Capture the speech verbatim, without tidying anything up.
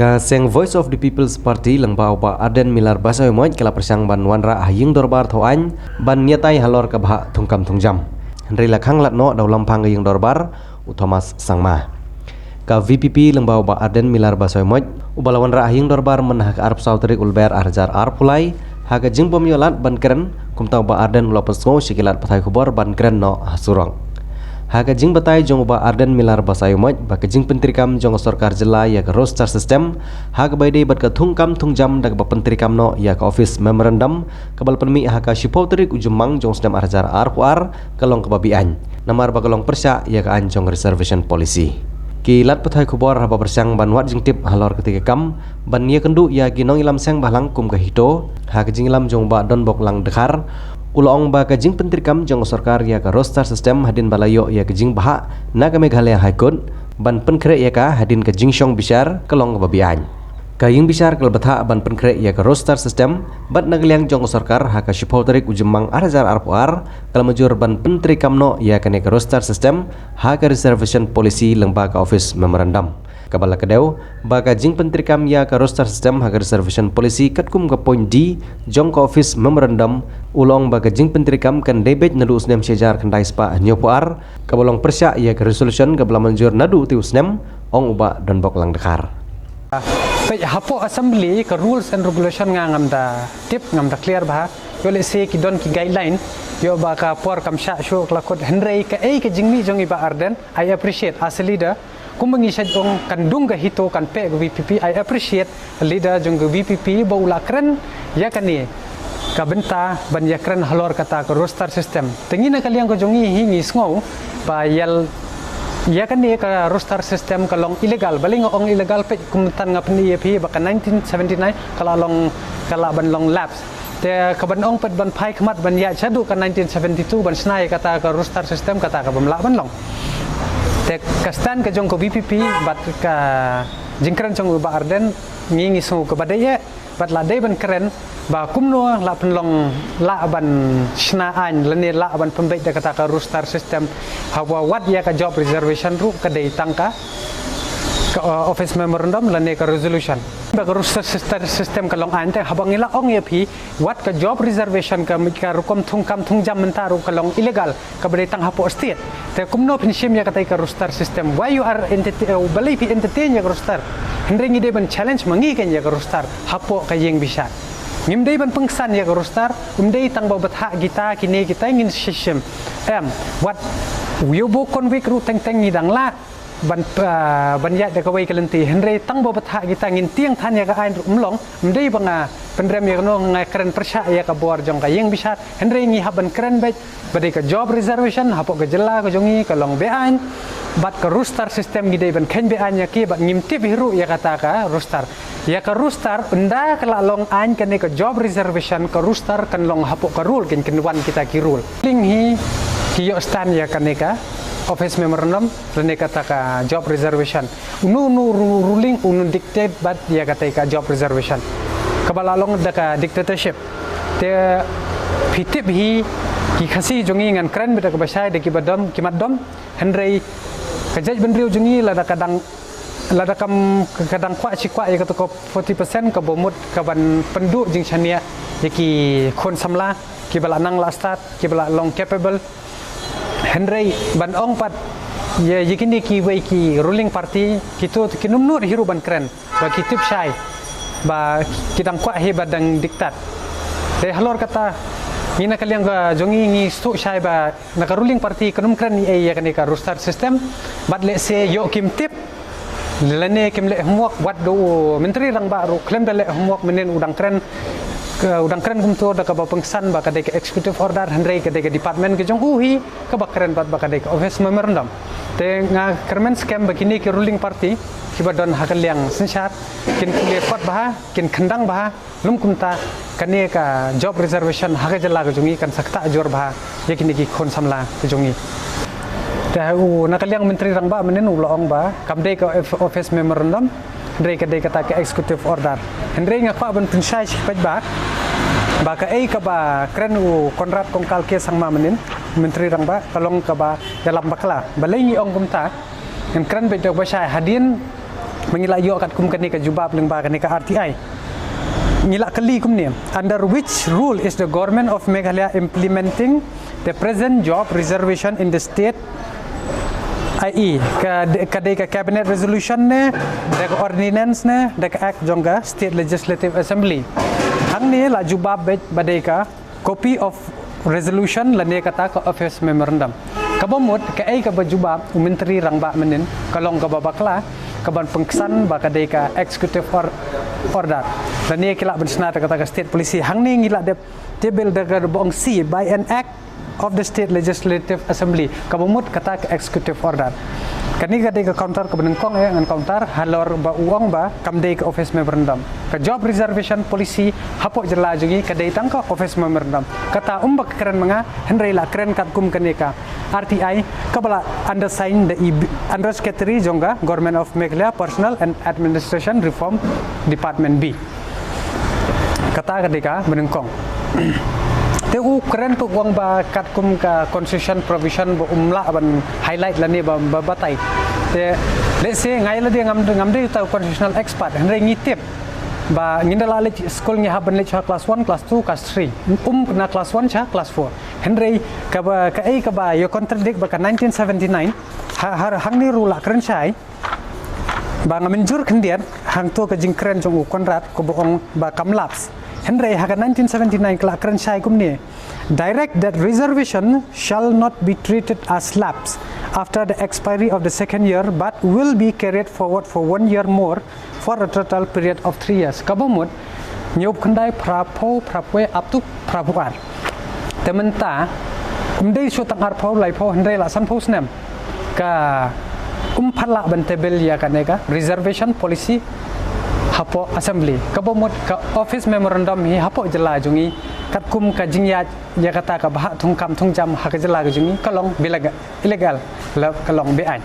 Ka seng Voice of the People's Party lyngba u Bah Ardent Miller Basaiawmoit ka la pyrshang ban wanrah ha ïing dorbar thaw aiñ ban ïatai halor ka bhah thungkam thungjam. Hynrei la khang lad noh da u lamphang ka ïing dorbar, u Thomas Sangma. Ka V P P lyngba u Bah Ardent Miller Basaiawmoit, uba la wanrah ha ïing dorbar mynha ka arphew saw tarik u Lber ar hajar arphew lai, ha ka jingbym ïoh lad ban kren, kumta u Bah Ardent u la pynsngew sha ki lad pathai khubor ban kren noh ha surok. Ha ka jingbatai jong u Bah Ardent Miller Basaiawmoit ba ka jingpyntreikam jong ka sorkar jylla ïa ka roster system ha kaba ïadei bad ka thungkam thungjam da kaba pyntreikam noh ïa ka office memorandum kaba la pynmih ha ka shiphew tarik u Jymmang jong u snem ar hajar arphew ar, ka long kaba be-aiñ namar ba ka long pyrshah ïa ka aiñ jong reservation policy. Ki lad pathai khubor haba pyrshang ban wad jingtip halor katei ka kam ban ïakynduh ïa ki nongïalam seng bhalang kum ka HITO, ha ka jingïalam jong u Bah Donboklang Dkhar, u la ong ba ka jingpyntreikam jong ka sorkar ïa ka roster system hadien ba la ïoh ïa ka jingbhah na ka Meghalaya High Court ban pynkhreh ïa ka hadien ka jingshong bishar ka long kaba be-aiñ. Ka ïing bishar ka la bthah ban pynkhreh ïa ka roster system, bad na ka liang jong ka sorkar ha ka shiphew tarik u Jymmang ar hajar arphew ar, ka la mynjur ban pyntreikam noh ïa kane ka roster system ha ka reservation policy lyngba ka office memorandum. Kaba la kdew ba ka jingpyntreikam ïa ka roster system ha ka reservation policy katkum ka point D jong ka office memorandum, u la ong ba ka jingpyntreikam kan dei beit naduh u snem shi hajar khyndai spah hynñiewphew ar, kaba long pyrshah ïa ka resolution kaba la mynjur naduh utei u snem, ong u Bah Donboklang Dkhar. Peit hapoh assembly ka rules and regulation nga ngam da tip, ngam da clear bha. Ïoh lehse ki don ki guideline, ïoh ba ka por kam shah shuh ka la kut, hynrei kaei ka jingmih jong i Bah Ardent, I appreciate as a leader. Kumba ngi shait ong, kan dung ka HITO kan peh ka V P P, I appreciate a leader jong ka V P P ba u la kren ïa kane ka bynta ban ïakren halor kata ka roster system. Te ngi na ka liang ka jong ngi hi ngi sngew ba ïa l-, ïa kane ka roster system ka long illegal. Balei nga ong illegal? Peit, kum mynta nga pyni ïa phi ba ka nineteen seventy-nine ka la long, ka la ban long lapse. Te ka ban ong pat ban phai khmat ban ïaid shaduh ka nineteen seventy-two ban shna ïa kata ka roster system, kata ka bym lah ban long. Te ka stand ka jong ka V P P bad ka jingkren jong u Bah Ardent, ngi ngi sngew kaba dei eh, bad la dei ban kren ba kumno la pynlong, la ban shna aiñ lane la ban pynbeit da kata ka roster system, haba wat ïa ka job reservation ruh ka dei tang ka, ka, uh, office memorandum lane ka resolution. Ba ka roster system, system ka long aiñ, te haba ngi la ong ïa phi wat ka job reservation ka, ka rukom thungkam thungjam mynta ruh ka long illegal, kaba dei tang hapoh state. Te kumno phin shim ïa katei ka roster system? Why you are entertain, uh, balei phi entertain ïa ka roster? Hynrei ngi dei ban challenge ma ngi kein ïa ka roster hapoh ka ïing bishar. Ngim dei ban pynksan ïa ka roster, um dei tang ba bthah kita kine kita ngin shim. Em, wat u ïa u Bah Convict ruh teng teng ngi dang lah ban, ah, ban ïaid da kawei ka lynti. Hynrei tang ba bthah kita ngin tieng than ïa ka aiñ ruh um long. Ym dei ba nga pynrem ïa kano, nga kren pyrshah ïa ka bor jong ka ïing bishar. Hynrei ngi hap ban kren beit ba dei ka job reservation hapoh ka jylla ka jong ngi ka long be-aiñ. Bad ka roster system ngi dei ban kheiñ be-aiñ ïa ki, bad ngim tip hi ruh ïa kata ka roster. Ïa ka roster, ynda ka la long aiñ kane ka job reservation, ka roster kan long hapoh ka rule, kin, kin wan kita ki rule. Ling hi ki ïoh stand ïa kane ka office memorandum lane kata ka job reservation. Unu unu ru-, ruling unu dictate bad ïa katei ka job reservation. Kaba la long da ka dictatorship. Te phi tip hi, ki Khasi jong ngi ngan kren beit da kaba shai da kiba dom, ki mat dom. Hynrei ka jaitbynriew jong ngi lada ka dang, lada kam, ka dang kwah shi kwah ïa kata ka forty percent, kaba mut ka ban pynduh jingshaniah ïa ki khun samla kiba la nang la stad, kiba la long capable. Hynrei ban ong pat ïa, ïa kine kiwei ki ruling party, kito kin ym nud hi ruh ban kren ba ki tip shai ba ki dang kwah hi ba dang diktat. Te halor kata, ngi na ka liang ka jong ngi ngi sngewthuh shai ba na ka ruling party kan ym kren ei ei ïa kane ka roster system. Bad lehse ïoh kim tip lane kim leh homework, wat da u Myntri Rangbah ruh khlem da leh homework mynnin u dang kren, u dang kren kumto da kaba pynksan ba ka dei ka executive order, hynrei ka dei ka department ka jong u hi kaba kren bad ba ka dei ka office memorandum. Te nga kyrmen skhem ba kine ki ruling party kiba don ha ka liang synshar kin kynlieh kot bha, kin khyndang bha, lym kumta kane ka job reservation ha ka jylla ka jong ngi kan sa ktah jur bha ïa kine ki khun samla ka jong ngi. Te u na ka liang Myntri Rangbah mynnin u la ong ba kam dei ka of-, office memorandum, hynrei ka dei kata ka executive order. Hynrei nga kwah ban pynshai shi peit ba, ba kaei kaba kren u Conrad Kongkal K Sangma mynnin, Myntri Rangbah, ka long kaba ïalam bakla. Balei ngi ong kumta? Ngan kren beit da kaba shai, hadien Ma ngi la ïoh katkum kane ka jubab lyngba kane ka R T I, ngi la kylli kumne: Under which rule is the government of Meghalaya implementing the present job reservation in the state? I E, ka, ka dei ka cabinet resolution ne, da ka ordinance ne, da ka act jong ka State Legislative Assembly? Hangne la jubab beit ba dei ka copy of resolution lane kata ka office memorandum. Kaba mut kaei kaba jubab u Myntri Rangbah mynnin ka long kaba bakla, kaban pynksan ba ka dei ka executive or-, order. Lane ki lah ban shna da kata ka state policy. Hangne ngi la dep table da kaba ong C, by an act of the State Legislative Assembly. Kaba mut kata ka executive order. Kane ka dei ka counter kaba nyngkong eh ngan counter halor ba u ong ba kam dei ka office memorandum. Ka job reservation policy hapoh jylla jong ngi ka dei tang ka office memorandum. Kata um ba ka kren ma nga, hynrei la kren katkum kane ka R T I kaba la undersign da i B-, Undersecretary jong ka Government of Meghalaya Personnel and Administration Reform, Department B. Kata ka dei kaba nyngkong. Te u kren tu u ong ba katkum ka constitution provision ba um lah ban highlight lane ba, ba batai. Te let's say nga ïa lade ngam, ngam dei uta u constitutional expert, hynrei ngi tip ba ngin da la leit skul, ngi hap ban leit sha class one, class two, class three. Um na class one sha class four. Hynrei kaba, kaei kaba ïa contradict ba ka nineteen seventy-nine, ha, ha, hangne ruh la kren shai ba nga mynjur khyndiat hangto ka jingkren jong u Conrad kaba ong ba kam lapse. Hynrei ha ka nineteen seventy-nine ka la kren shai kumne: Direct that reservation shall not be treated as lapse after the expiry of the second year, but will be carried forward for one year more for a total period of three years. Kaba mut, hynñiewphew khyndai, phraphew, phraphew wei, up to phraphew ar. Te mynta um dei shu tang arphew, laiphew, hynrei la sanphew snem ka um pat lah ban table ïa kane ka reservation policy hapoh assembly. Kaba mut ka office memorandum hi hapoh jylla jong ngi katkum ka jingïaid ïa kata ka bhah thungkam thungjam ha ka jylla ka jong ngi ka long illegal, illegal, la ka long beaiñ.